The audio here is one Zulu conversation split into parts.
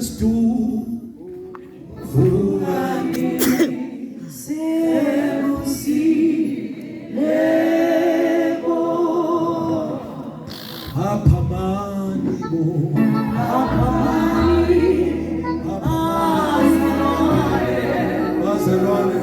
Kristu vukani Sekusilebo phaphamani bo Phaphamani bazalwane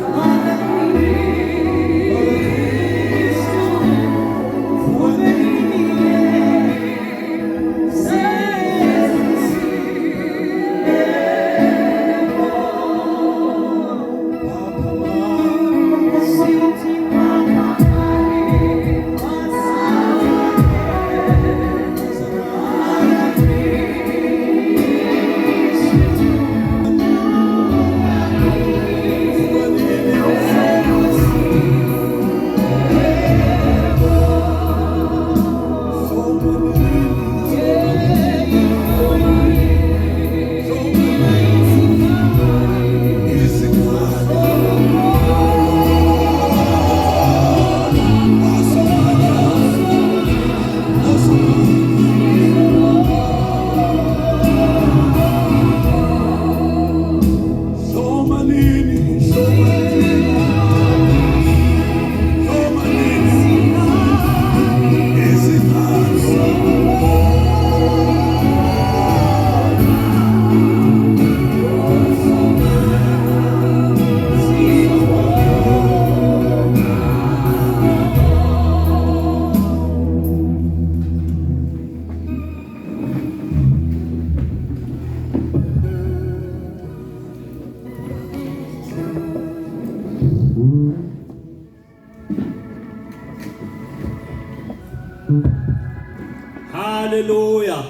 Hallelujah.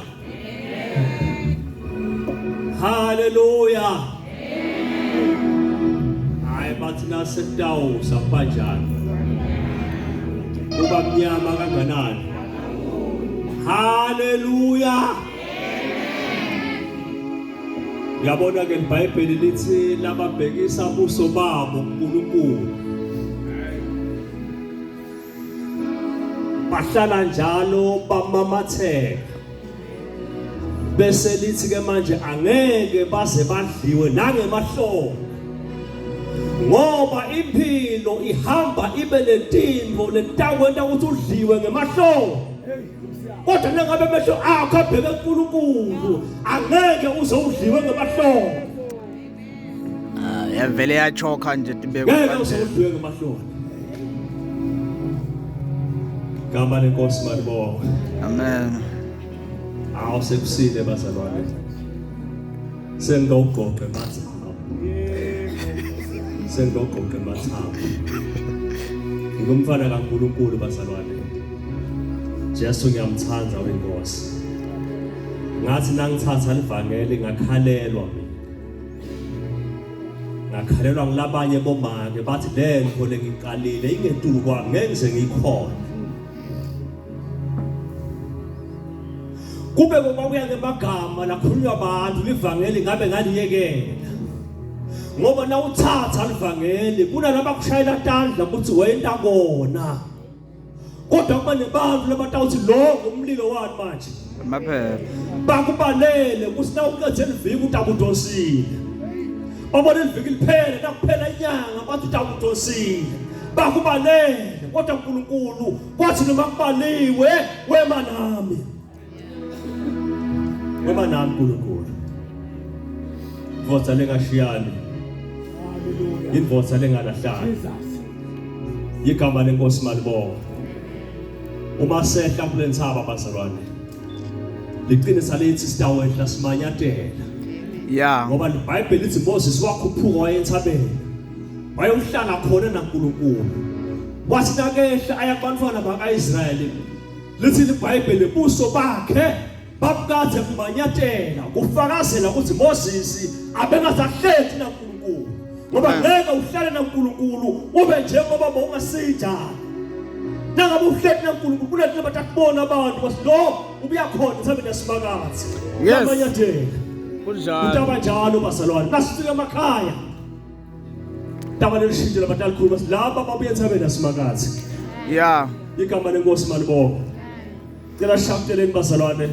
Hallelujah. Hayi bathi nasetawu sapanjani. Kuba mnyama kanganani? Hallelujah. Uyabona ke iBhayibheli lithi lababhekisa ubuso babo kuNkulunkulu. Bahlala njalo bamamatheka. Bese lithi ke manje angeke baze badliwe nangemahlombe. Ngoba impilo ihamba ibe netinto letakwenta ukuthi udliwe ngemahlombe. Kodwa nangabe amehlo akho abheke kuNkulunkulu angeke uze udliwe ngemahlombe. Ah, yavele yachoka nje tibekwe Ngeke uze udliwe ngemahlombe. Gama lenkosi malibongwe. Amen. Awu sekusile bazalwane. Sengawugoqe mathambo. Sengawugoqe mathambo. Ngingumfana kaNkulunkulu bazalwane. Jesu ngiyamthanda wenkosi. Ngathi nangithatha livangeli ngakhalelwa mina. Ngakhalelwa ngilabanye bomake bathi lento lengiqalile ingetulu kwami ngeke ngize ngikhona. Kube kwakuya ngemagama lakhulunywa abantu livangeli ngabe ngaliyekela. Ngoba nawuthatha livangeli kunalabakushayela tandla ukuthi wenta kona. Kodwa kuba nebantu labatawuthi lo ngumlilo wani manje. Amaphepha. Bakubalele ukuthi nawuqedze liviki utakudonsile. Babona liviki liphele nakuphela inyanga bathi utakudonsile. Bakubalele kodwa uNkulunkulu kwathi noma kubaliwe wema nami. Wema nami uNkulunkulu. Indvodza lengashiyani. Indvodza lengalahlani. Igama lenkosi malibonga. Uma sehla kule ntsaba bazalwane. Liqinisa lithi sitawehla simanyatela. Yeah. Ngoba iBhayibheli lithi Moses wakhuphuka waya entsabeni. Wayohlala khona naNkulunkulu. Wathi nakehla aya kubantwana bakaIsrayeli. Lithi iBhayibheli buso bakhe babukade kumanyatela kufakazela ukuthi Moses abengasahleti naNkulunkulu. Ngoba ngeke uhlale naNkulunkulu ube njengoba bowungasinjalo. Nangabe uhleti naNkulunkulu kunezinto abatakubona abantu bathi lo ubuya khona entsabeni yaSimakadze. Yes. Yamanyathela. Kunjalo. Utaba njalo bazalwane. Nasifika emakhaya. Taba lelishintsho labatalikhulu bathi laba babuya entsabeni yaSimakadze. Yeah. Igama lenkosi malibonga. Cela shakuteleni bazalwane.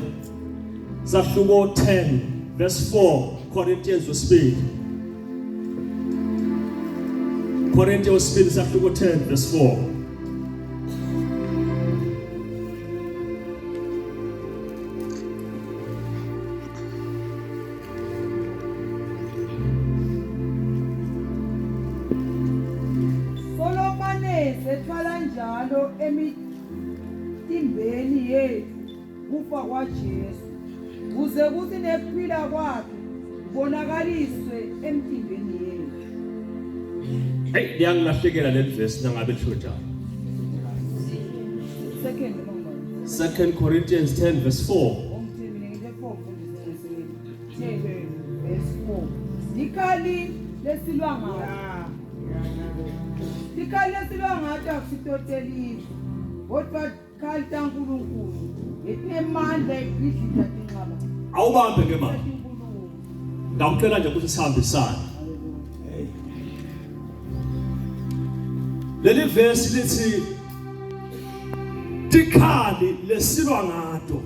Sahluko 10. verse 4. Corinthians wesibili, Corinthians wesibili sahluko 10 verse 4. Solomane sethwala njalo emitimbeni yethu kufa kwaJesu, kuze kuthi nekuphila kwakhe kubonakaliswe emtimbeni yethu. Hey, liyangilahlekela leli verse nangabe lisho njalo. Second noma ngubani? 2 Corinthians 10 verse 4. Ongithe mina ngithe 4, mfundisi wesibili. 10 verse 4. Likhali lesilwa ngato. Likhali lesilwa ngato akusitoteliwe, kodwa tikhali taNkulunkulu letinemandla ekubhidlita tinqaba. Awubambe ke mama. Tinkulunkulu. Ngawucela nje ukuthi sihambisane. Leli verse lithi tikhali lesilwa ngato.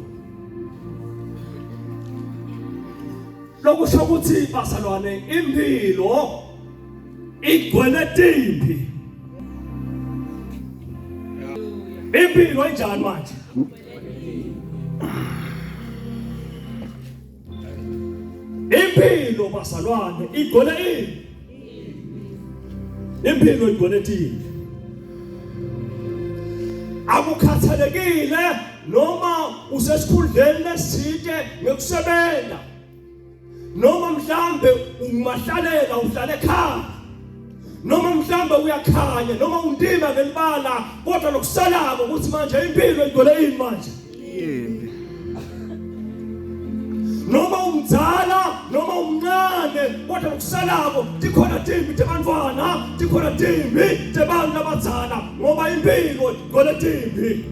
Lokusho ukuthi bazalwane, impilo igcwele timpi. Impilo injani manje? Impilo bazalwane igcwele ini? Impilo igcwele timpi. Akukhathalekile noma usesikhundleni lesithile ngekusebenza, noma mhlambe umahlalela uhlale ekhaya, noma mhlambe uyakhanya, noma undima ngelibala, kodwa lokusalako ukuthi manje impilo igcwele ini manje? Impi. Noma umdzala noma umncane, kodwa lokusalako tikhona timbi tebantwana, tikhona timbi tebantu labadzala, ngoba impilo igcwele timbi.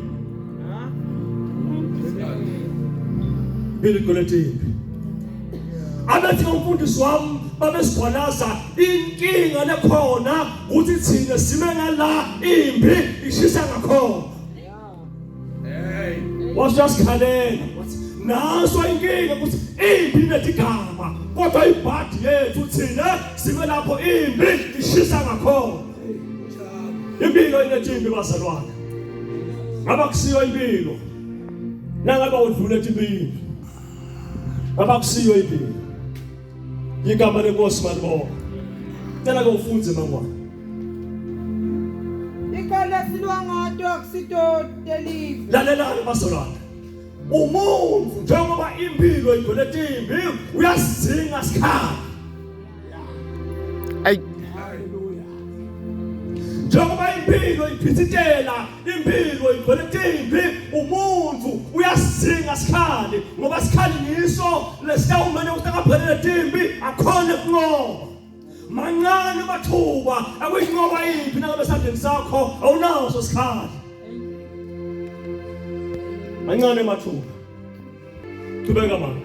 Impilo igcwele timbi. Abethi umfundisi wami babesigwalaza, inkinga lekhona ukuthi thina sime ngala, impi ishisa ngakhona. Wasesikhalela wathi naso inkinga ukuthi impi inetigama, kodwa ibhadi yethu thina sime lapho impi ishisa ngakhona. Impilo inetimbi bazalwane. Ngaba kusiyo impilo nangabe udlule etimpini? Ngaba kusiyo impilo? Igama lenkosi malibonga. Cela ke ufunze mangwana. Tikhali lesilwa ngato akusitoteliwe. Lalelani bazalwane, umuntu njengoba impilo igcwele timbi uyasidinga sikhali. Ayi. Njengoba impilo iphithitela, impilo igcwele timbi, umuntu uyasidinga sikhali, ngoba sikhali ngiso lesitawumele ukuthi akaphelele timbi akhone kunqoba. Mancane amathuba akuyinqoba impi nangabe esandleni sakho awunaso sikhali. Mancane amathuba. Qhubeka mama.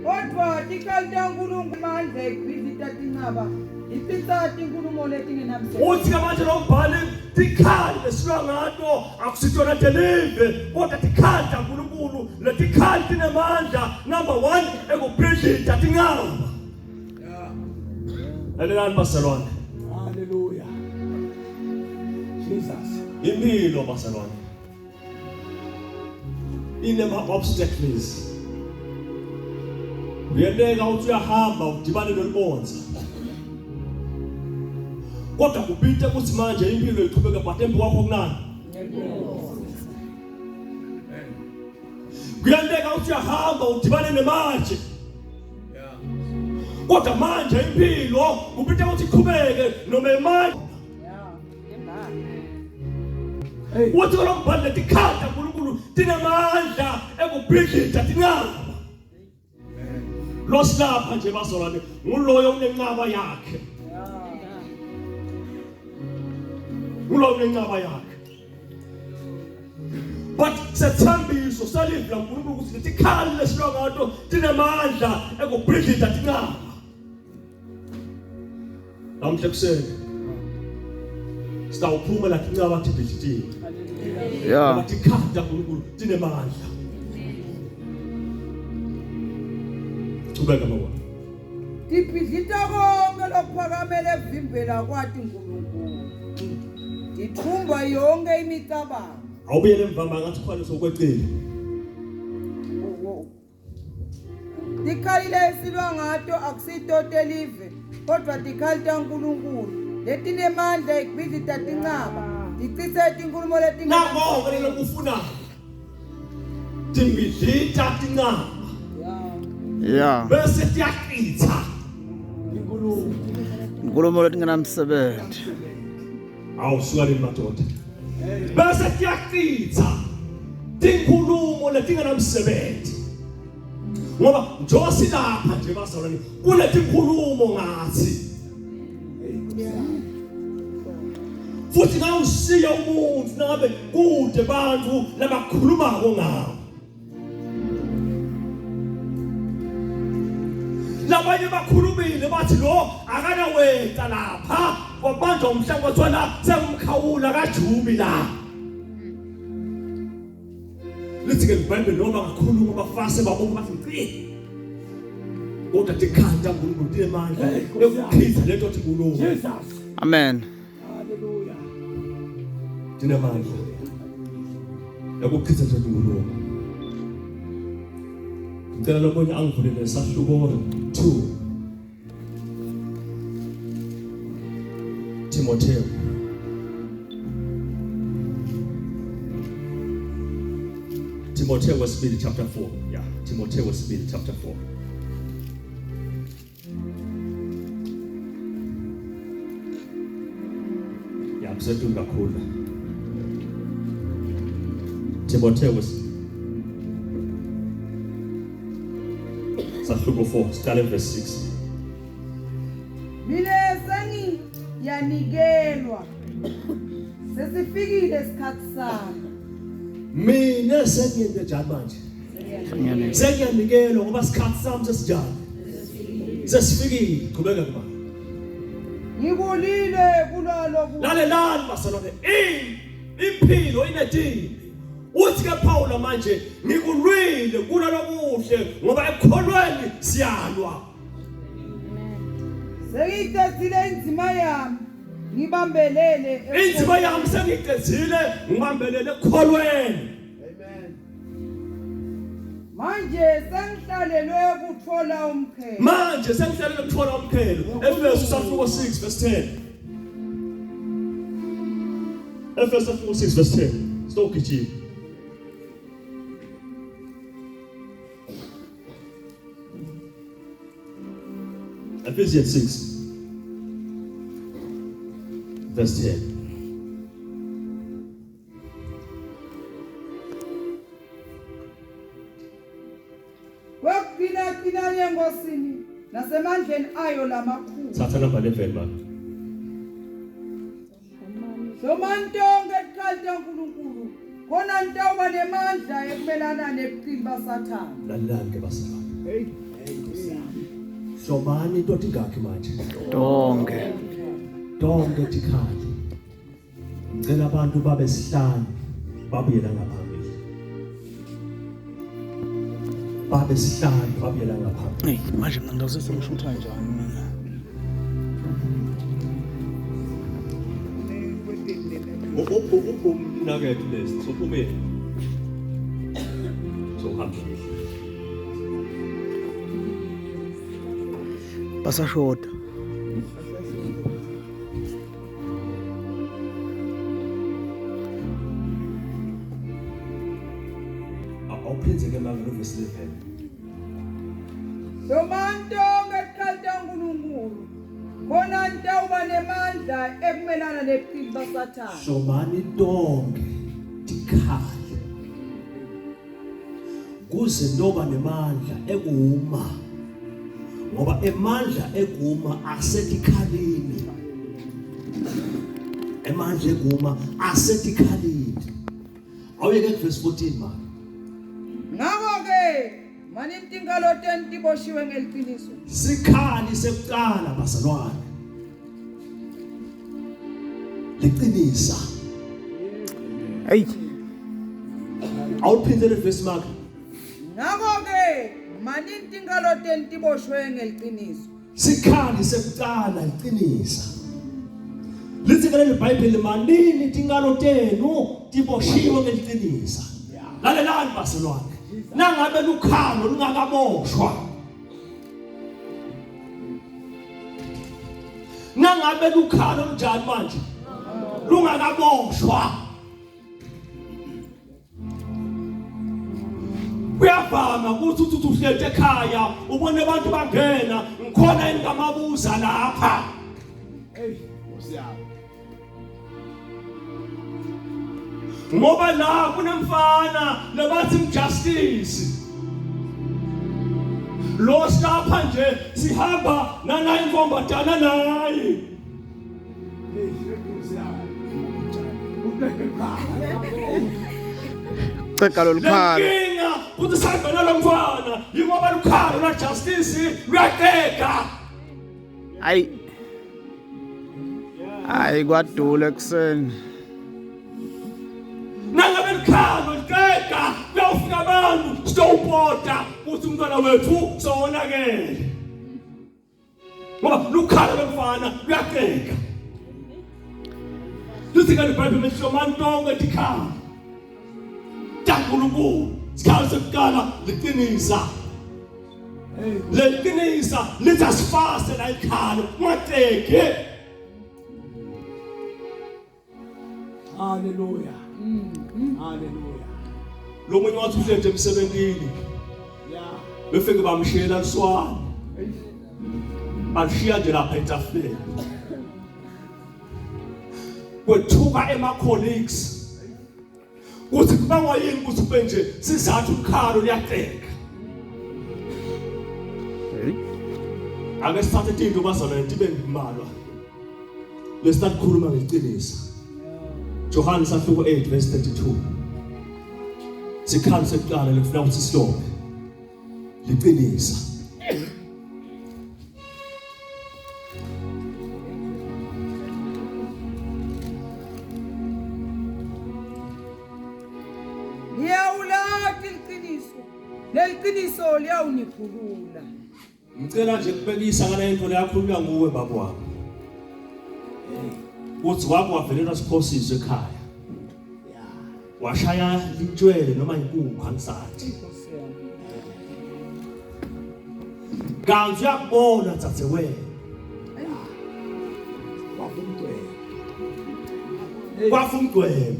Kodwa tikhali taNkulunkulu mandla ekubhidlita tinqaba, ticitsa tinkhulumo letingenamsebenzi. Uthi ke manje lo mbhali, tikhali lesilwa ngato akusitona telive, kodwa tikhali taNkulunkulu. Letikhali tinemandla, number 1, ekubhidlita tinqaba. Lalelani bazalwane. Hallelujah. Jesus. Impilo bazalwane inema obstacles. Uyenteka uthi uyahamba udibane nolibonza, kodwa kubite ukuthi manje impilo iqhubeka, but embi kwakho kunani? Kuyenteka uthi uyahamba udibane nematshe, kodwa manje impilo kubite ukuthi iqhubeke noma imanje. Uthi lo mbhali, letikhali taNkulunkulu tinemandla ekubhidlita tinqaba. Losilapha nje bazalwane nguloyo unenqaba yakhe, nguloyo unenqaba yakhe. But sethembiso selivi laNkulunkulu ukuthi letikhali lesilwa ngato tinemandla ekubhidlita tinqaba. Namhla ekuseni sitawuphuma la tinqaba tibhidlitiwe. Ngoba tikhali taNkulunkulu tinemandla. Chubeka mama. Tibhidlita konke lokuphakamela evimbela kwati uNkulunkulu. Ngithumba yonke imicabango. Awubuyele emva ngathi khona sokweqile. Tikhali lesilwa ngato akusito telive kodwa tikhali taNkulunkulu letinemandla ekubhidlita tincaba ticitse tinkulumo Nako ke lokufuna. Timbidlita tincaba. Yeah. Bese tiyaqitha. Inkulumo letingenamsebenzi. Awu suka le madoda. Bese tiyaqitha. Tinkulumo letingenamsebenzi. Ngoba njengoba silapha nje bazalwane kunetinkulumo ngathi. Futhi ngawushiya umuntu nangabe kude bantu labakhulumako ngawo. Labanye bakhulumile bathi lo akanaweta lapha kwabanjwa umhlaba kwathiwa la sengumkhawula kajubi la. Lithi ke iBhayibheli noma ngakhuluma bafase babonke bathi ngci. Kodwa tikhanda uNkulunkulu tinemandla ekukhitha lento othi kulunga. Jesus. Amen. Hallelujah. Tinemandla ekukhitha lento othi kulunga. Ngicela lomunye angivulele sahluko 2. Timotheo. Timotheo wesibili chapter 4. Yeah, Timotheo wesibili chapter 4. Yeah, msethu kakhulu. Timotheo wesibili sahluko 4, siqale verse 6. Mina sengiyanikelwa. Sesifikile isikhathi sami. Mina sengiyenze njani manje? Sengiyanikelwa ngoba isikhathi sami sesijani. Sesifikile, qhubeka kuma. Ngikulile kulalo Lalelani bazalwane, impilo inetini. Uthi ke Paul manje ngikulwile kulalokuhle ngoba ekukholweni siyalwa. Sengiyicedzile inzima yami. Ngibambelele Inzima yami sengiyicedzile ngibambelele ekukholweni. Amen. Manje sengihlalelwe kuthola umqhele. Manje sengihlalele ukuthola umqhele. Efesu sahluko 6 verse 10. Efesu sahluko 6 verse 10. Sitogijima. Ephesians 6 verse 10. Kwekugcina qinani enkosini nasemandleni ayo lamakhulu. Thatha number 11 mama. Hlomani tonke tikhali taNkulunkulu khona nitawuba nemandla ekumelana nebuqili baSathane. Lalelani ke bazalwane. Hey. Hlomani into tingakhi manje? Tonke. Tonke tikhali. Ngicela abantu babe sihlanu babuyela ngaphambili. Babe sihlanu babuyela ngaphambili. Hey, manje mina ngizose ngishutha njani mina? Umnakethu lesi sophumile. Sohambile. Basashoda. Awuphindze ke manje verse 11. Hlomani tonke tikhali taNkulunkulu khona nitawuba nemandla ekumelana nebuqili baSathane. Hlomani tonke tikhali. Kuze noba nemandla ekuma. Ngoba emandla ekuma asetikhalini. Emandla ekuma asetikhalini. Awuyeke verse 14 manje. Ngakho-ke manini tinkalo tenu tiboshiwe ngeliqiniso. Sikhali sekuqala bazalwane. Liqinisa. Hey, Awuphindele verse mark. Ngakho-ke Manini tinkalo tenu tiboshwe ngeliqiniso. Sikhali sekucala liqinisa. Lithi ke leli Bhayibheli manini tinkalo tenu tiboshiwe ngeliqinisa. Lalelani bazalwane. Nangabe lukhalo lungakaboshwa. Nangabe lukhalo lunjani manje? Lungakaboshwa. Kuyavama ukuthi uthi uhleti ekhaya ubone abantu bangena ngikhona engamabuza lapha. Hey, Nkosi yami. Ngoba la kunemfana lebathi mjustice. Lo silapha nje sihamba nanayi inkombatana naye. Ceka lolukhalo. Lenkinga kuthi sihambe nalo mfana yingoba lukhalo lwa justice luyaqeda. Hayi. Hayi kwadula ekuseni. Nangabe lukhalo liqeda kuyawufika abantu sitowupota ukuthi umntwana wethu sowonakele. Ngoba lukhala lomfana luyaqeka. Lithi ke iBhayibheli lihlomani tonke tikhala. TaNkulunkulu sikhala sekuqala liqinisa. Leliqinisa lithi asifase la ikhala ungateki. Hallelujah. Hallelujah. Lo munye wathi uhlezi emsebenzini. Yeah. Befike bamshiyela luswane. Balishiya nje lapha etafuleni. Kwethuka ema colleagues. Kuthi kubangwa yini ukuthi kube nje sizathu ukhalo liyaqeka. Ake sithathe into bazalwane tibe ngimbalwa. Lesitakhuluma ngeqiniso. Johannes sahluko 8 verse 32. Sikhalo sekuqala lekufuna ukuthi silonke. Liqinisa. Liyawulati liqiniso. Leliqiniso liyawunikhulula. Ngicela nje kubekisa ngale nto leyakhulunywa nguwe baba wami. Uthi wake wavelelwa siphosiso ekhaya. Washaya litshwele noma inkukhu angisathi. Kanti uyakubona dzadzewenu. Kwafa umgcwebe.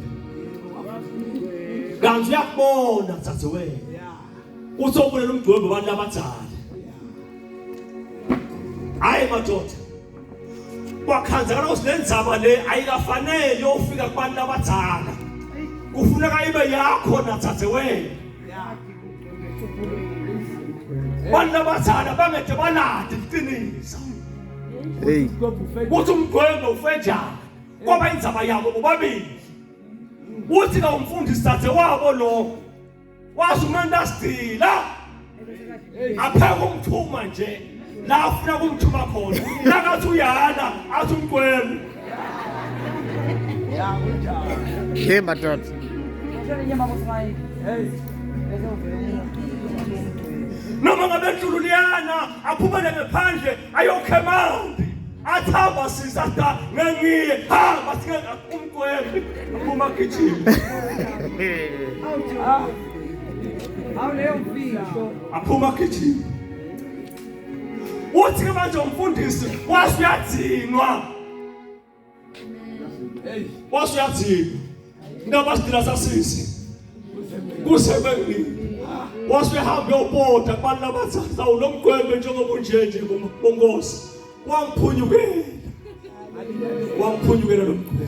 Kanti uyakubona dzadzewenu. Uzobulela umgcwebe abantu abadala. Hayi madoda. Kwakhanzakala ukuthi le ndzaba le ayikafanele yofika kubantu abadala. Kufuneka ibe yakho nadzadzewenu. Bantu abadala bangede balade iqiniso. Hey. Kuthi umgwembe ufe njani? Kwaba indzaba yabo bobabili. Uthi ka umfundisi dzadze wabo lo wazi umuntu asidila apheka umthuma nje la afuna kumthuma khona nakathi uyala athi umgwembe Hey madoda. Noma ngabe nhlululiyana aphumele ngephandle ayokha emanzi athi hamba sisa ta ngengiye hamba sike umgwembe aphuma gijima Awu leyo mfihlo. Aphuma gijima. Uthi ke manje umfundisi wase uyadzinwa. Wase uyadzinwa. Ndaba sidila sasisi. Kuze benginini. Wase uyahamba uyopota kubantu abathatha unomgwembe njengoba unje nje bonkosi. Wangiphunyukela. Wangiphunyukela lo mgwembe.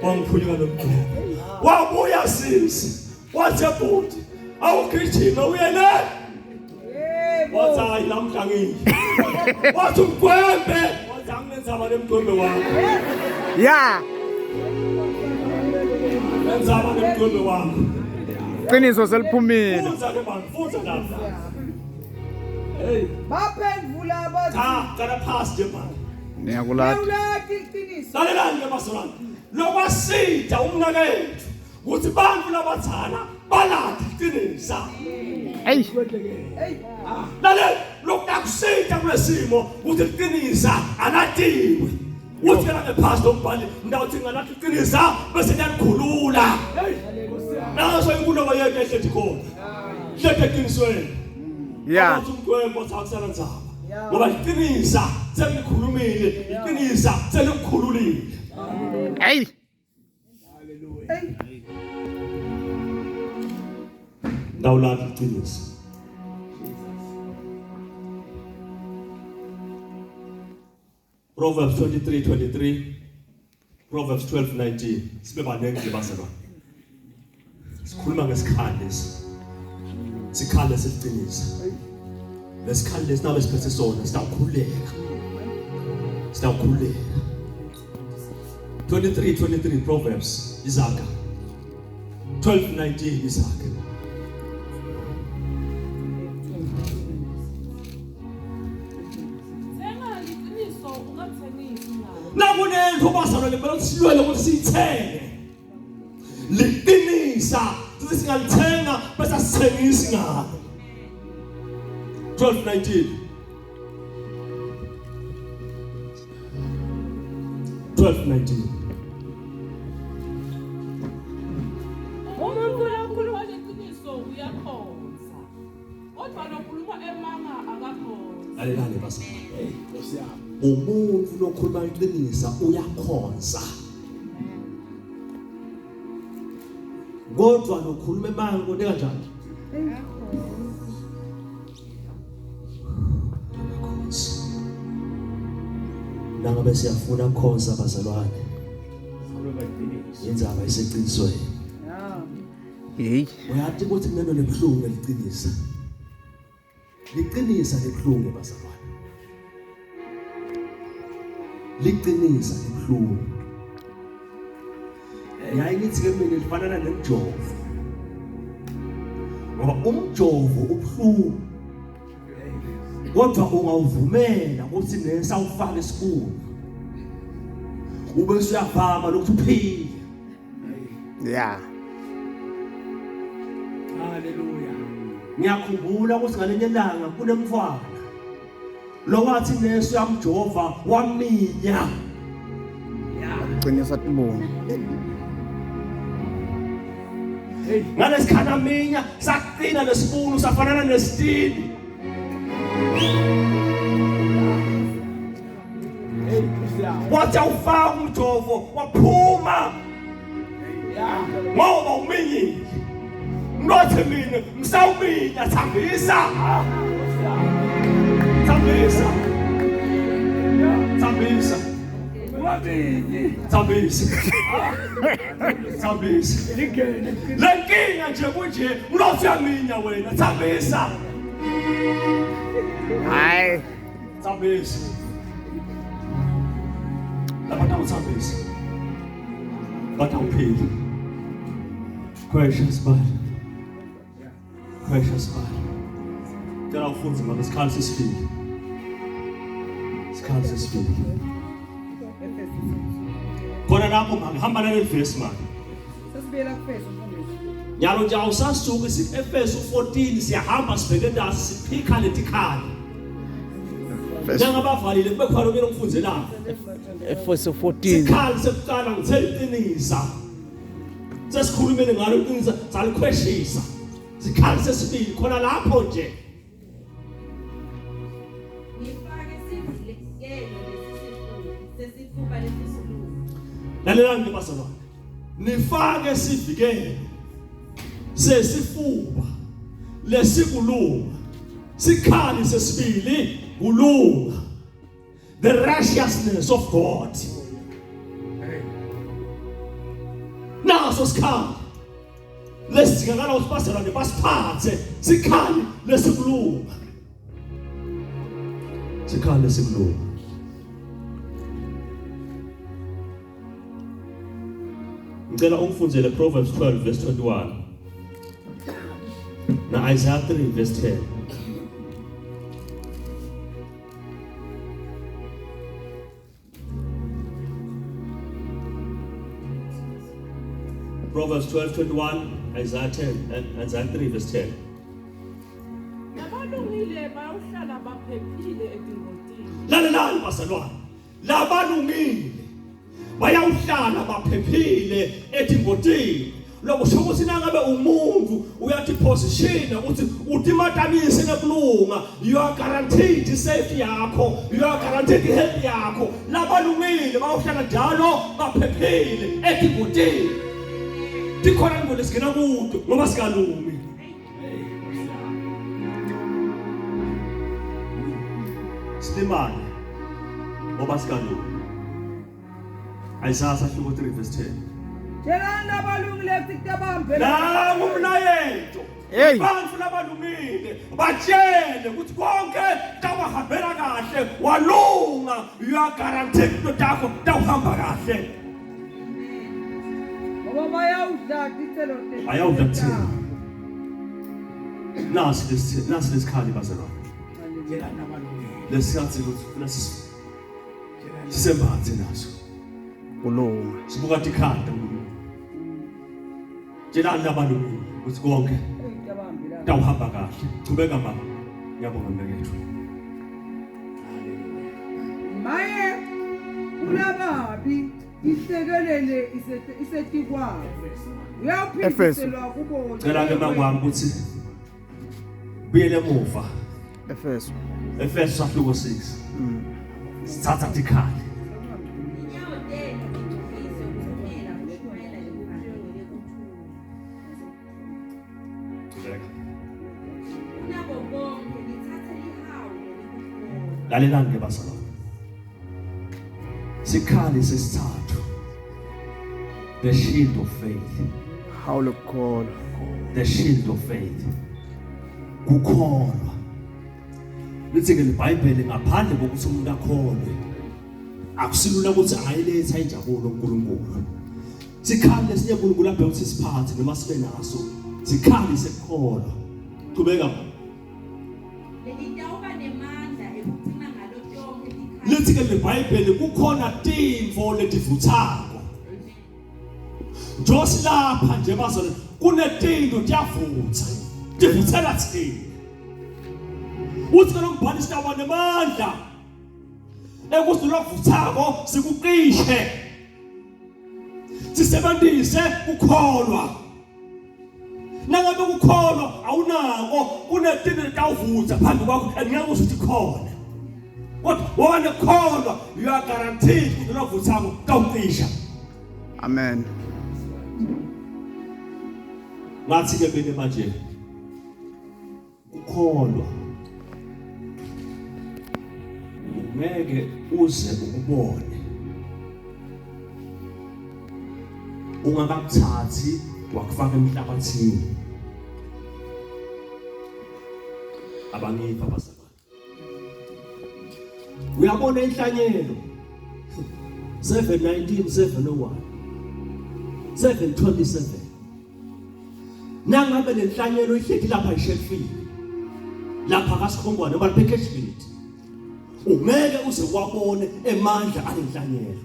Wangiphunyuka lo mgwembe. Wabuya sisi. Wathi bhuti awugijima uye le. Yebo. Wathi hayi lamhla ngiyi. Wathi umgwembe. Wathi anginenzaba nemgwembe wakho. Yeah. Nenzaba nemgwembe wakho. Qiniso seliphumile. Funza ke man, funza lapha. Baphendvula bathi Cha, cala phasi nje man. Niyakulata. liyawulati liqiniso. Lalelani ke bazalwane. Lokwasida umnakethu ukuthi bantu labadzala Baladi iqinisa. Hey. Lalela lokhu akusita kulesimo ukuthi liqinisa alatiwe. Uthi yena ngepastor umbhali ndawuthi ngalathi iqinisa bese liyalikhulula. Naso inkululeko yethu ehlethi khona. Hlethe eqinisweni. Yeah. Abathi umgwembo wathi akusana ndzaba. Ngoba liqinisa selikhulumile, liqinisa selikukhululile. Hey. Ndawulahla iqiniso. Proverbs 23:23 Proverbs 12:19 sibe baningi nje bazalwane. Sikhuluma ngesikhali lesi. Sikhali lesiqinisa. Lesikhali lesi nabe siphethe sona sitawukhululeka. Sitawukhululeka. 23:23 Proverbs Izaga 12:19 Izaga. Thenga iqiniso ungathengisi ngalo. Nakunento bazalwane kumele ukuthi silwele ukuthi siyithenge. Liqinisa sithi singalithenga bese asithengisi ngalo. 12:19 12:19 Umuntu lokhuluma iqiniso uyakhonza. Kodwa lokhuluma emanga akakhonzi. Lalelani bazalwane. Hey, Nkosi yami. Umuntu lokhuluma iqinisa uyakhonza. Kodwa lokhuluma emanga konke kanjani? Akakhonzi. Nangabe siyafuna ukukhonza bazalwane, Sikhuluma iqiniso. indzaba iseqinisweni. Yeah. Hey. Uyathi ukuthi kunento lebuhlungu eliqinisa. Liqinisa lebuhlungu bazalwane. Liqinisa lebuhlungu. Yayi ngithi ke mina lifanana nemjovo. Ngoba umjovo ubuhlungu. Kodwa ungawuvumela ukuthi nesa ufake isibunu. Ube usuyavama lokhu uphile. Yeah. Hallelujah. Ngiyakhumbula ukuthi ngalenye ilanga kunemfana lo wathi nesi uyamjova waminya. Qinisa tibungu. Hey, Ngalesikhathi aminya saqina lesibunu safanana nesitini. hey, Nkosi yami. Wathi awufaka umjovo waphuma Yeah. ngoba uminyile. Mlothe mina msawuminya thambisa. Thambisa. Thambisa. Wabini. Thambisa. Thambisa. Lingene. Lenkinga nje kunje ulothi uyaminya wena thambisa. Hayi. Thambisa. Labantu awuthambisa. Bathi awuphili. Precious body. Precious body. Cela ufunze mama isikhathi sesifike. Isikhathi sesifike. Khona lapho mama hamba naleli verse mama. Sesibuyela kufeso mfundisi. Nyalo nje awusasuki sithi Efesu 14 siyahamba sibheke entasi siphika letikhali. Njengabavalile kube khona omunye ongifundelayo. Efeso 14. Sikhali sekuqala ngithe iqinisa. Sesikhulumile ngalo iqinisa salikhweshisa. Sikhali sesibili khona lapho nje. Ngifake sivikelo lesisifuba sesifuba lesisilungu. Lalelani ke bazalwane. Nifake sivikelo sesifuba lesikulunga. Sikhali sesibili kulunga. The righteousness of God. Naso sikhali lesidingakala ukuthi bazalwane basiphathe sikhali lesikulunga. Sikhali lesikulunga. Ngicela ungifundzele Proverbs 12 verse 21 na Isaiah 3 verse 10. Proverbs 12:21, Isaiah 10 and Isaiah 3 verse 10. Labalungile bayawuhlala baphephile etingotini. Lalelani bazalwane. Labalungile bayawuhlala baphephile etingotini. Lokho ukuthi nangabe umuntu uyathi position ukuthi utimatanise nekulunga, you are guaranteed safety yakho, you are guaranteed health yakho. Labalungile bayawuhlala njalo baphephile etingotini. Tikhona ingoti singena kuto ngoba sikalungi. Silimale ngoba sikalungi. Isaiah sahluko 3 verse 10. Tshelani labalungile ukuthi kutabahambela. Nangu umlayezo. Hey. Abantu labalungile batshele ukuthi konke tawahambela kahle walunga, you are guaranteed into takho tawuhamba kahle. Ngoba bayawudla titselo tethu. Bayawudla titselo. Nasi lesi nasi lesikhali bazalwane. Tshelani abalungile. Lesikhathi ukuthi funa sisembathe naso. Kulunga. Sibuka tikhanda uNkulunkulu. Tshelani labalungile ukuthi konke Kutabahambela. tawuhamba kahle. Chubeka mama. Ngiyabonga mnakethu. Maye kulababi ihlekelele isetikwabo. Uyawuphindiselwa kubo. Cela ke mangwami ukuthi buyele emuva. Efeso. Efeso sahluko 6. Sithatha tikhali. Inyawo tenu tigcokiswe kuphela kushumayela ivangeli lekuthula. Chubeka. Kunako konke nithathe lihawu lelikukholwa. Lalelani ke bazalwane. Sikhali sesithathu. The shield of faith. Hawu lokukholwa. The shield of faith. Kukholwa. Lithi ke iBhayibheli ngaphandle kokuthi umuntu akholwe akusilula ukuthi angayiletha injabulo kuNkulunkulu. Sikhali lesinye uNkulunkulu abheke ukuthi siphathe noma sibe naso. Sikhali sekukholwa. Qhubeka. Lelitawuba nemandla ekucima ngalo tonkhe tikhali. Lithi ke leBhayibheli kukhona tintfo letivuthako. Njosi lapha nje bazalwane kunetinto tiyavutha. Tivuthela thina. Uthi ke lo mbhali sitawuba nemandla ekuthi lokuvuthako sikuqishe. Sisebenzise ukukholwa. Nangabe ukukholwa awunako kunetinto letawuvutha phambi kwakho angeke uze uthi khona. Kodwa wona nekukholwa you are guaranteed ukuthi lokuvuthako kawuqisha. Amen. Ngathi ke mina manje ukukholwa ungeke uze ukubone ungakakuthathi wakufaka emhlabathini. Abangiva bazalwane. Uyabona inhlanyelo 719 701 727 nangabe lenhlanyelo ihleti lapha eshelfini lapha kasikhonkwane noma lapha ekheshibiti ungeke uze wabone emandla alenhlanyelo.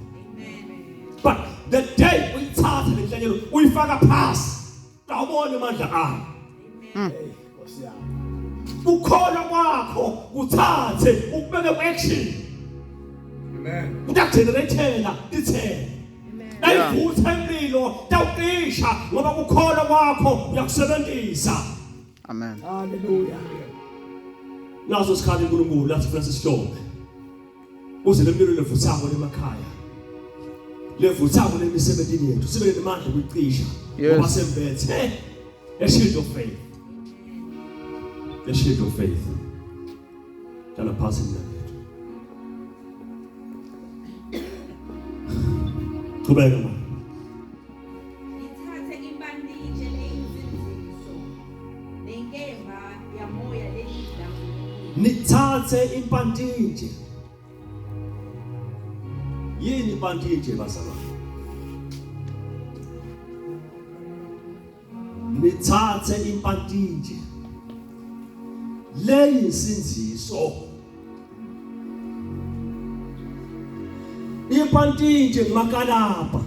But the day uyithatha lenhlanyelo uyifaka phasi awubone amandla ayo. Nkosi yami. Ukholwa kwakho kuthathe ukubeke ku-action. Amen. Utakugeneratela tithelo. Nayivutha imlilo tawuqisha ngoba kukholwa kwakho uyakusebenzisa. Amen. Hallelujah. Naso sikhali uNkulunkulu lathi funa sisihlome. Uze lemlilo levuthako lemakhaya. Levuthako lemisebenzini yethu sibe nemandla ukuyicisha. Yes. Ngoba sembethe a shield of faith. The shield of faith. Hlala phasi mina yethu. Qhubeka mama. Nithathe impantitshe leyinsindziso nenkemba yamoya lelidla uNkulunkulu. Nithathe impantitshe. Yini impantitshe bazalwane? Nithathe impantitshe. Leyinsindziso. Impantitshe makalapha.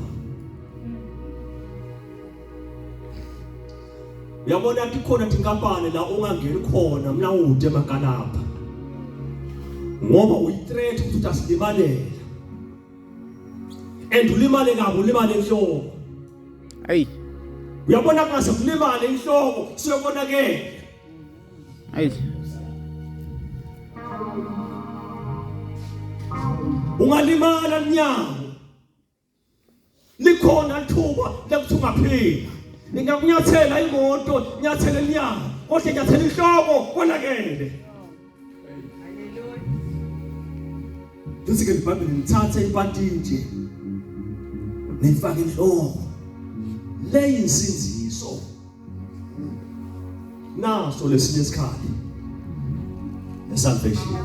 Uyabona tikhona tinkampani la ungangeni khona mlawude emakalapha. Ngoba uyithreat ukuthi utasilimalela. And ulimale kabi ulimale enhloko. Hey. Uyabona kungase kulimale inhloko siyobonakele. Hey. Ungalimala linyawo. Likhona lithuba lokuthi ungaphila. Ingakunyathela imoto, nyathela inyawo, kodwa nyathela inhloko konakele. Lithi ke iBhayibheli nithathe ipantintshi nifake inhloko. Le insindiso. Naso lesinye isikhali. Esalvation.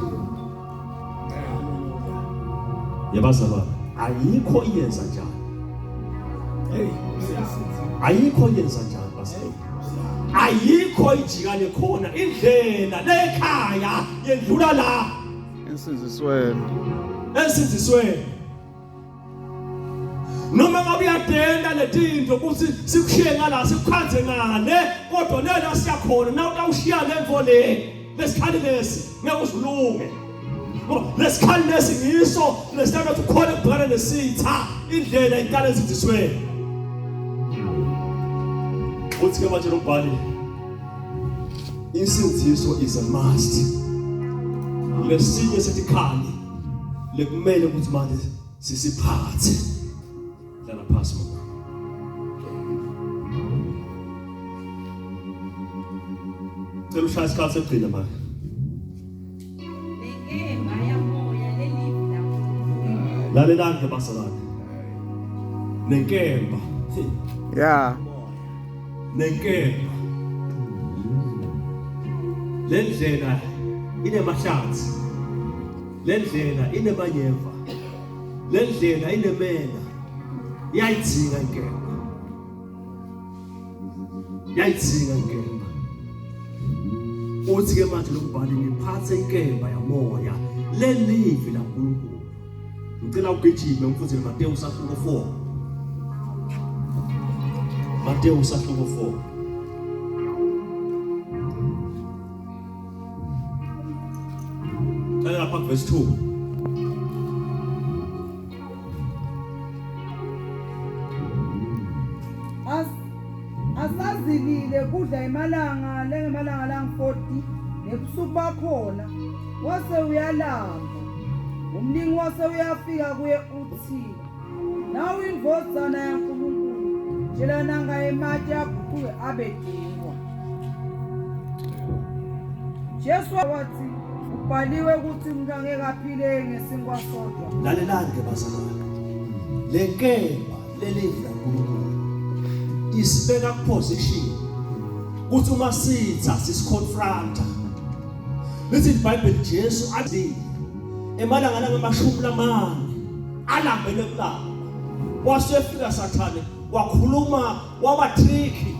Yabazalwane, ayikho iyenza njani. Hey, Ayikho iyenza njani bazalwane. Ayikho ijikane khona indlela lekhaya yendlula la Ensindisweni. Ensindisweni. Noma ngabe uyadenda letinto ukuthi sikushiye ngala sikukhanze ngale kodwa lela siyakhona na utawushiya lemvo le lesikhali lesi ngeke uzulunge. Ngoba lesikhali lesi ngiso lesithatha ukuthi ukhona ukubhekana nesitha indlela iqala ensindisweni. Uthi ke manje lo mbhali insindiso is a must. Lesinye setikhali lekumele ukuthi manje sisiphathe. Hlala phansi mama. Cela ushaye isikhathi sekugcina manje. Nenkemba yamoya lelivi laNkulunkulu. Lalelani ke bazalwane. Nenkemba. Yeah. Nenkemba. Lendlela inemahlatsi. Lendlela inemanyeva. Lendlela inemena. Iyayidzinga inkemba. Iyayidzinga inkemba. Uthi ke manje lombhali ngiphathe inkemba yamoya lelivi laNkulunkulu. Ngicela ugijime umfundisi Mateyu sahluko 4. Mateyu sahluko 4. Cela lapha verse 2. Asazilile kudla emalanga lengemalanga lang-40 nebusuku bakhona wase uyalamba. Umlingi wase uyafika kuye uthi nawe indvodzana yaNkulunkulu tshela nanga ematshe aguquke abe dinkwa. Jesu wathi ubhaliwe ukuthi umuntu angeke aphile ngesinkwa sodwa. Lalelani ke bazalwane. Le nkemba lelivi laNkulunkulu isibeka kuposition kuthi uma sitha sisiconfronta. Lithi iBhayibheli Jesu athi emalanga langamashumi lamane alambele kulamba. Wasefika Sathane wakhuluma waba tricky.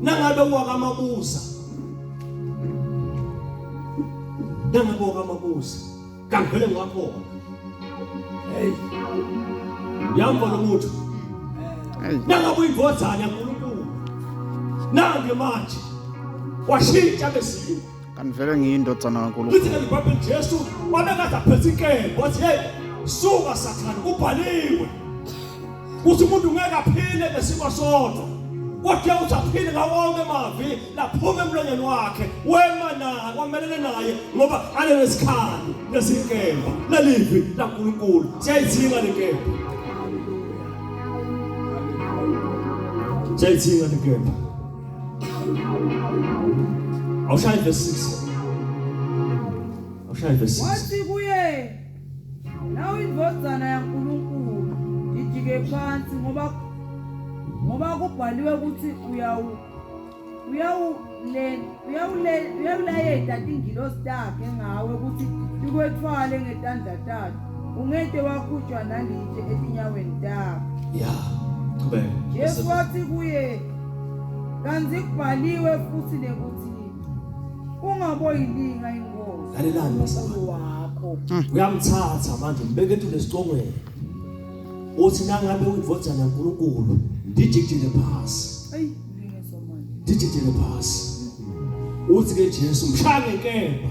Nangabe wakamabuza. Nangabe wakamabuza kangivele ngiwakhona. Hey. Yamva lo muntu. Hey. Nangabe uyindvodzana yaNkulunkulu. Nange manje washintsha besimo. Kanti vele ngiyindodana kaNkulunkulu. Lithi ke iBhayibheli Jesu wabekade aphethe inkemba wathi hey suka Sathane kubhaliwe. Uthi umuntu ngeke aphile ngesikwa sodwa. Kodwa uthi aphile ngawo wonke amavi laphuma emlonyeni wakhe wema naye wamelene naye ngoba alelesikhali lesinkemba lelivi laNkulunkulu. Siyayidzinga lenkemba. Siyayidzinga lenkemba. Awushaye verse 6. Awushaye verse 6. Wathi kuye nawe indvodzana yaNkulunkulu jijike phansi ngoba ngoba kubhaliwe ukuthi uyawu uyawule uyawule uyawulayeta tingilosi takhe ngawe ukuthi tikwethwale ngetandla takhe ungete wakhutshwa nalitshe etinyaweni takho. Yeah. Qhubeka. Jesu wathi kuye kanti kubhaliwe futhi nekuthi ungaboyilinga inkosi Lalelani bazalwane. uNkulunkulu wakho. Uyamthatha manje umbeke ethu lesicongweni. Uthi nangabe uyindvodzana yaNkulunkulu, dijikijele phasi. Ayi lingeso manje. Dijijele phasi. Uthi ke Jesu mshaya ngenkemba.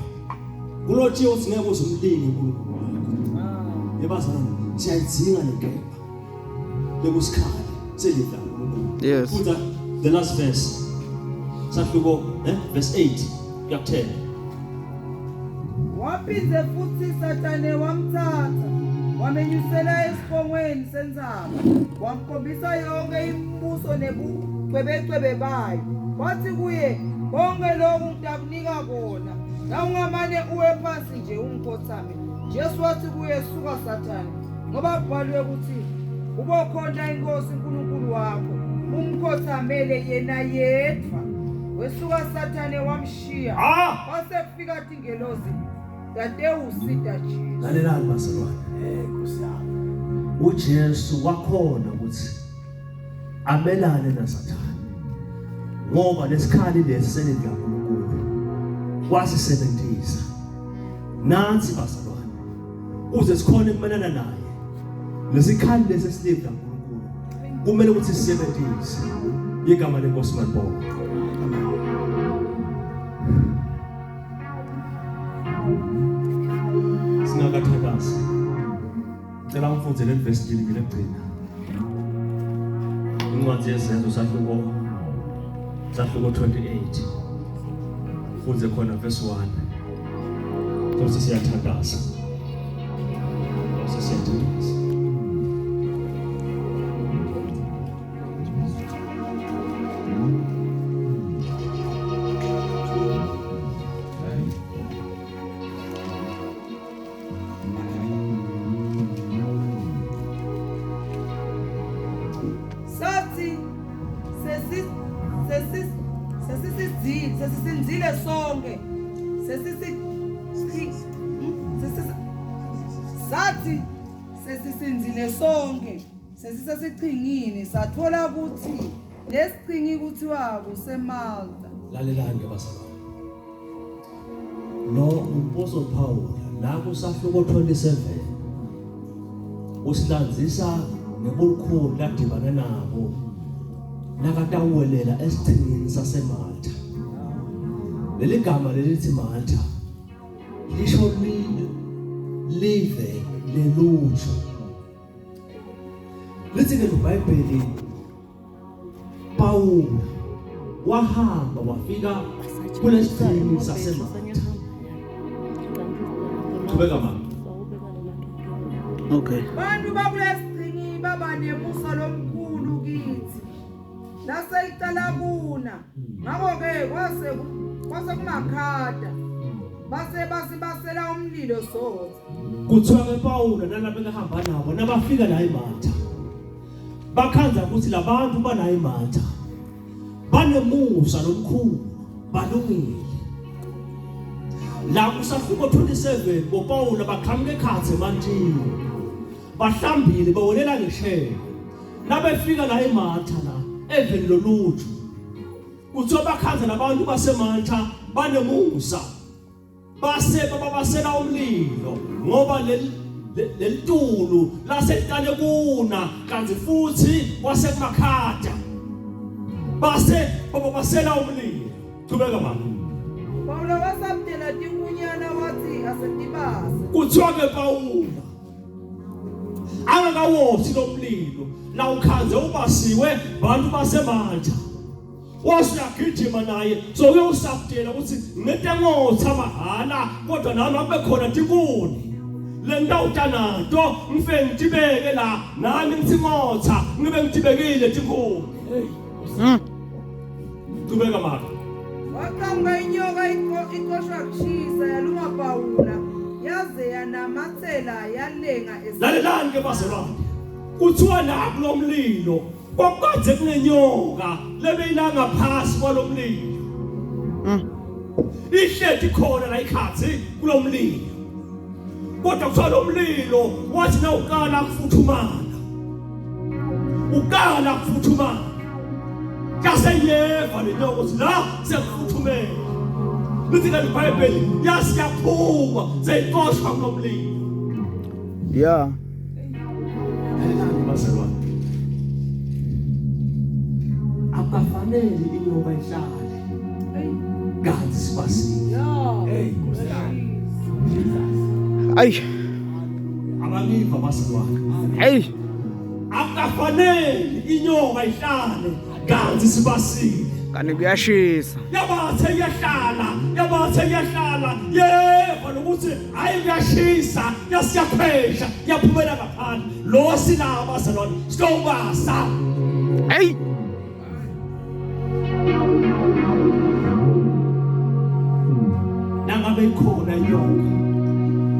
Kulotshiwe uthi ngeke uze umlinge uNkulunkulu wakho. Yebazalwane siyayidzinga lenkemba. Lekusikhali selizwi laNkulunkulu. Yes. Funda the last verse. Sahluko verse 8 kuya ku 10. Waphinde futhi Sathane wamthatha wamenyusela esikhongweni sentsaba wamkhombisa yonke imibuso nebucwebecwebe bayo wathi kuye konke lokhu ngitakunika kona nawungamane uwe phansi nje ungikhothame. Jesu wathi kuye suka Sathane ngoba kubhaliwe ukuthi ubokhonta inkosi uNkulunkulu wakho umkhothamele yena yedwa. Wesuka Sathane wamshiya kwase kufika tingelozi tatewusita Jesu. Lalelani bazalwane. Hey Nkosi yami. uJesu wakhona ukuthi amelane naSathane ngoba lesikhali lesi selizwi laNkulunkulu wasisebenzisa. Nathi bazalwane uze sikhone ukumelana naye lesikhali lesi esilizwi laNkulunkulu kumele ukuthi sisebenzise. Igama lenkosi malibonga. Singakathandazi cela umfunze le verse nje ngilekugcina. Incwadi yezenzo sahluko 28. Ufunze khona verse 1. Nkosi siyathandaza. Nkosi siyathandaza. Sathi sesi sesi sesisizile sesisinzile sonke sesisi sesi sathi sesisinzile sonke sesisesichingini sathola ukuthi lesichingi kuthiwa kuseMalta. Lalelani ke bazalwane. Lo umpostoli Paul la kusahluko 27 usilandzisa ngebulukhulu ladibana nabo nakatawelela esichingini saseMalta. Leli gama lelithi Malta lisho live leluju. Lithi ke iBhayibheli Paul wahamba wafika kulesichingi saseMalta. Qhubeka mama. Okay. Bantu bakulesichingi baba nemusa lomkhulu kithi. Laseliqala kuna. Ngakho-ke kwase kwase kumakhada. Base basibasela umlilo sotha. Kuthiwa ke Paul nalabo behamba nabo nabafika la eMalta. Bakhanza ukuthi labantu bala eMalta banemusa lomkhulu balungile. La kusahluko 27 boPaul baqhamuka ekhathe emantini. Bahlambile bawelela ngesheya. Nabefika la eMalta la eveni loluju. Kuthiwa bakhanza labantu baseMalta banemusa. Base babasela umlilo ngoba lelitulu laseliqale kuna kanti futhi kwasekumakhada. Base babasela umlilo. Qhubeka mama. Pawulo wasabudela tinkunyana wathi asetibase. Kuthiwa ke Pawula angakawothi lo mlilo la ukhanze ubasiwe bantu baseMalta. Wasuyagijima naye so uyosabudela ukuthi nginetengotha mahala kodwa nami akube khona tinkuni. Le ndawutanato ngife ngitibeke la nami ngithi ngotha ngibe ngitibekile tinkuni. Qhubeka mama. Waqhamuka inyoka iqoshwa kushisa yaluma Pawula yaze yanamathela yalenga Lalelani ke bazalwane. Kuthiwa la kulomlilo kwakade kunenyoka lebeyilanga phasi kwalomlilo. Ihleti khona la ikhathi kulomlilo. Kodwa kuthiwa lo mlilo wathi nawuqala kufuthumala. Uqala kufuthumala. Yaseyeva le nyoka ukuthi la sekufuthumele. Lithi ke iBhayibheli yasiyaphuma seyiqoshwa kulomlilo. Yeah. Lalelani bazalwane. Akukafanele inyoka ihlale kanti sibasile. Hey, Nkosi yami. Ayi. Abangiva bazalwane. Hey. Akukafanele inyoka ihlale kanti sibasile. Kanti kuyashisa. Yabathe iyahlala, yabathe iyahlala, yeva nokuthi hayi kuyashisa, yasiyakhwesha, yaphumela ngaphandle. Lo silaba bazalwane, sitobasa. Hey. Nangabe ikhona inyoka,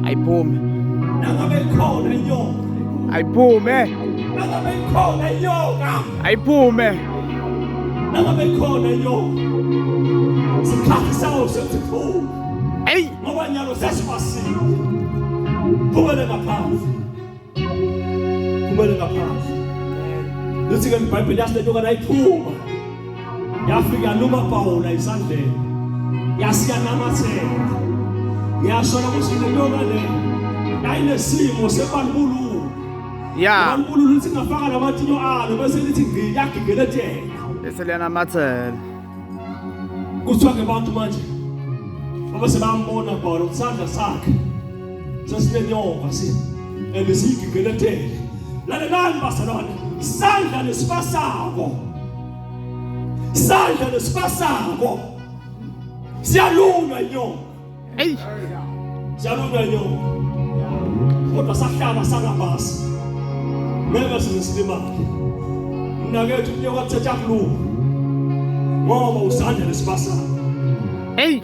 Ayiphume. nangabe ikhona inyoka, Ayiphume. nangabe ikhona inyoka, Ayiphume. nangabe ikhona inyoka. Sikhathi sawo sekuthi Hey. ngoba nyalo sesibasile. Phumele ngaphandle. Phumele ngaphandle. Lithi ke iBhayibheli yathi lenyoka nayiphuma. Yafika yaluma Pawula esandleni. Yasiyanamathela. Ngiyasho ukuthi le nyoka le yayinesimo sebalubulu. Ya. Ibalubulu lithi ngafaka lamatinyo alo bese lithi ngiyagigeletela. Bese liyanamathela. Kuthiwa ke bantu manje ngoba sebambona Pawulo isandla sakhe sesinenyoka si ebesiyigigeletele. Lalelani bazalwane, isandla lesibasako, isandla lesibasako siyalunywa inyoka. Hey. Siyalunywa inyoka, kodwa sahlala sangabasi, ngeke size silimale. Mnakethu, inyoka kuthetha kulunga ngoba usandla lesibasako. Hey.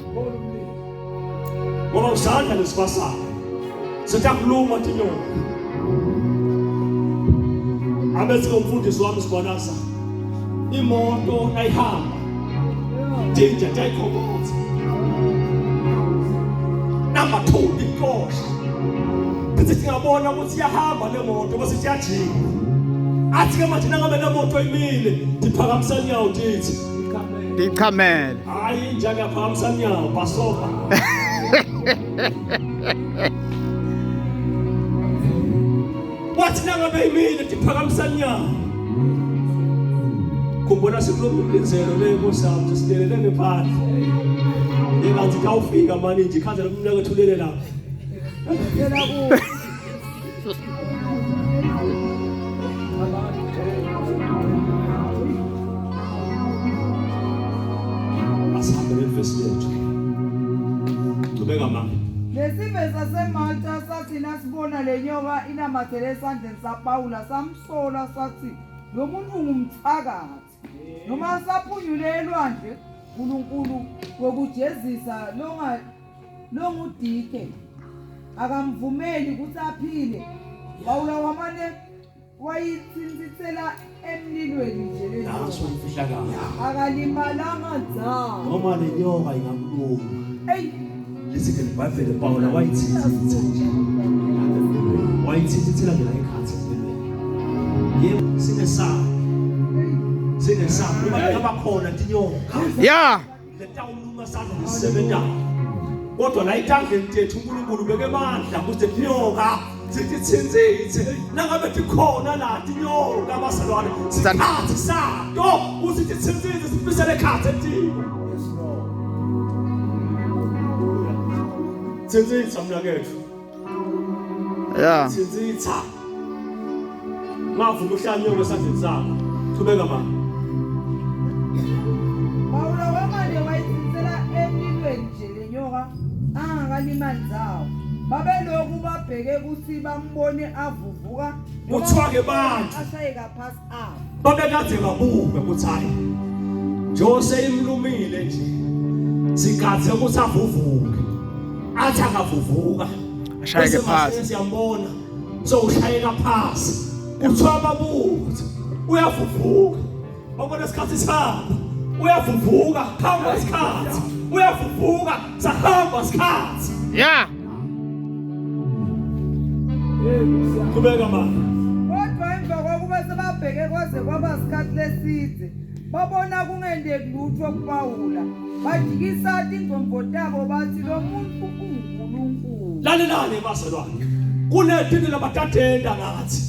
Ngoba usandla lesibasako sithakuluma tinyoka. Abethi umfundisi wami sibonasa imoto nayihamba tinja tayikhokotha. Number 2 ikosha sithi singabona ukuthi iyahamba le moto bese siyajika. Athi ke manje nangabe le moto imile, ndiphakamisa inyawo tithi Ndichamele. Hayi, inja ngiyaphakamisa inyawo basoba. Wathi nangabe imile ndiphakamisa inyawo. Khumbula sikulomlinzelo le nkosi yami, silelele ngephandle. Ngingathi kawufika manje nje ikhandlela umnaka ethulele lapha. Phela ku Asihambe leli vesi lethu. Qhubeka mama. Lesive saseMalta sathi nasibona le nyoka inamathele esandleni saPawula, samsola sathi lo muntu ungumthakathi. Noma saphunyule elwandle, uNkulunkulu wokujezisa longa longudike akamvumeli ukuthi aphile. Pawula wamane wayithinthithela emlilweni nje le Naso nyoka. imfihlakalo. Akalimalanga nzawo. Noma le nyoka ingakuluma. Eyi. Lithi ke iBhayibheli Pawula wayithintitha nje. Wayithintithela nje la ekhathi empilweni. Yebo, sinesaba. Sinesaba. Noma ngaba khona tinyoka. Ya. Letawuluma sandla lesisebenzayo. Kodwa la etandleni tethu uNkulunkulu ubeke amandla ukuze tinyoka sithi thinzithe. Nangabe tikhona la tinyoka bazalwane, sikhathi sato ukuthi thinzithe sifisele ekhathi etiko. Thinzitha mnakethu. Ya. Thinzitha. Ngavuma uhlanyoka esandleni sakho. Qhubeka mama. Pawula wamane wayithinthela emlilweni nje le nyoka angakalimali nzawo. Babelokhu babheke ukuthi bambone avuvuka noma Kuthiwa ke bantu ashayeka phasi afa. babekade babuke ukuthi hayi Jose imlumile nje, sigathe ukuthi avuvuke, athi akavuvuka Ashayeke Bese phasi. mase siyambona so ushayeka phasi. Kuthiwa babuke uyavuvuka, babona isikhathi sihamba uyavuvuka, hamba isikhathi uyavuvuka, sahamba isikhathi. Ya. Qhubeka mama. Kodwa emva kokuba sebabheke kwaze kwaba sikhathi leside, babona kungendeki lutho kuPawula, bajikisa tingcondvo tabo bathi lo muntu unguNkulunkulu. Lalelani bazalwane, kunetini labatatenda ngathi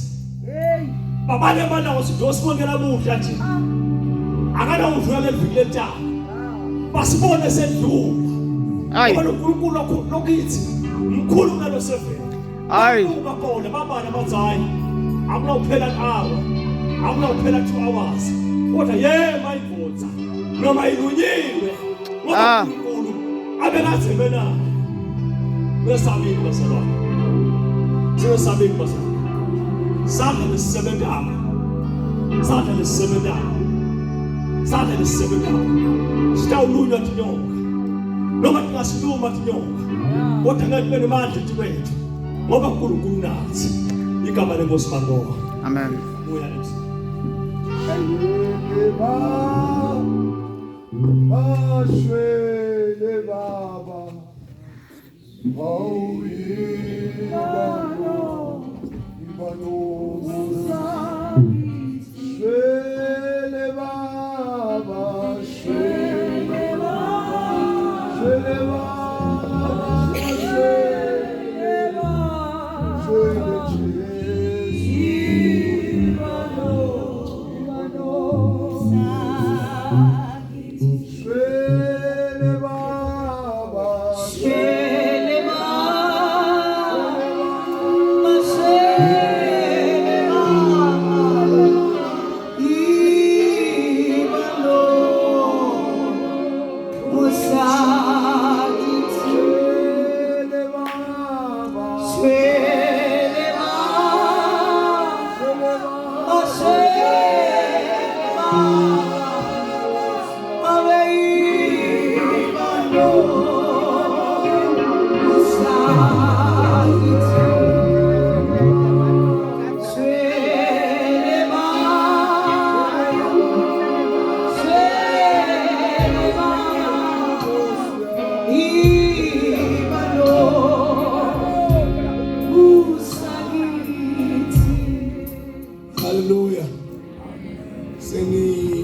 Hey, babale banawo sidosibonke lamuhla nje. ah, Akanawudlula leliviki lentaba. Basibone sedlula. Ayi. Ngoba uNkulunkulu lokithi mkhulu kunalo seveni. Ayi. Babona babana bathi hayi akunawuphela hour. Akunawuphela 2 hours. Kodwa yema indvodza noma ilunyiwe ngoba Ah. uNkulunkulu abekade benayo. Uyesabile bazalwane. Siyesabile bazalwane. Sandla lesisebenzayo. Sandla lesisebenzayo. Sandla lesisebenzayo. Sitawulunywa tinyoka. Noma tingasiluma tinyoka. Kodwa ngeke kube nemandla etikwethu. Ngoba uNkulunkulu nathi. Igama lenkosi Mangoba. Amen. Buya emzini. Bashwele baba awuyibano ibano shwele baba shwele shwele baba shwele shwele Jesu shwele baba shwele Shwele baba shwele Hallelujah. Sengi